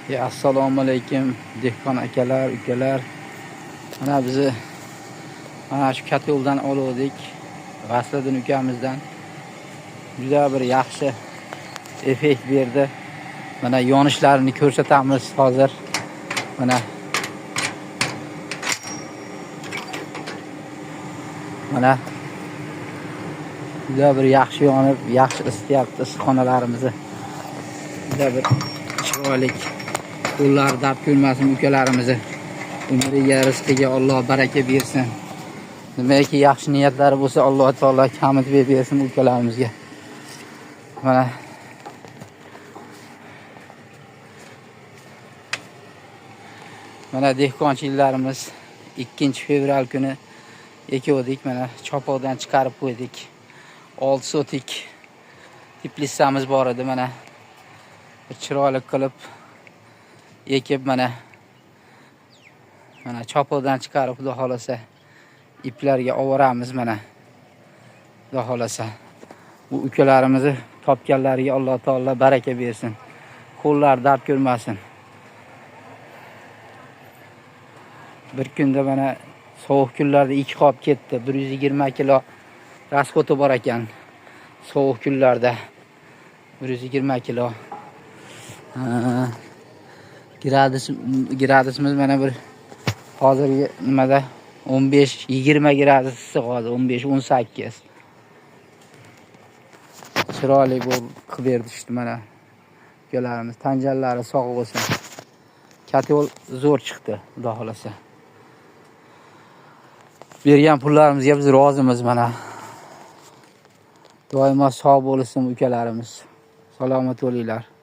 Assalomu alaykum dehqon akalar, ukalar. Mana bizni mana shu Katoldan oluvdik. Vasliddin ukamizdan. Juda bir yaxshi effekt berdi. Mana yonishlarini ko'rsatamiz hozir. Mana mana juda bir yaxshi yonib, yaxshi isityapti issiqxonalarimizni. Juda bir chiroyli. Qo'llari dard ko'rmasin ukalarimizni. Umriga, rizqiga Alloh baraka bersin. Nimaki yaxshi niyatlari bo'lsa, Alloh taolo kamitib bersin ukalarimizga. Mana mana dehqonchiliklarimiz 2 fevral kuni ekuvdik, mana chopoqdan chiqarib qo'ydik. 6 sotik teplitsamiz bor edi, mana bir chiroyli qilib ekib, mana mana chopoqdan chiqarib, xudo xolasa iplarga oboramiz mana. Xudo xolasa bu ukalarimizni topganlariga Alloh taolo baraka bersin. Qo'llar dard ko'rmasin. Bir kunda mana sovuq kunlarda 2 qop ketdi. 120 kilo rasxodi bor ekan. Sovuq kunlarda 120 kilo. Gradusimiz mana bir hozirgi nimada 15-20 gradus issiq hozir, 15-18. Chiroyli bo'lib qilib berdi mana ukalarimiz. Tanjallari sog' bo'lsin. Katol zo'r chiqdi, xudo xolasa. Bergan pullarimizga biz rozimiz mana. Doimo sog' bo'lsin ukalarimiz. Salomat bo'linglar.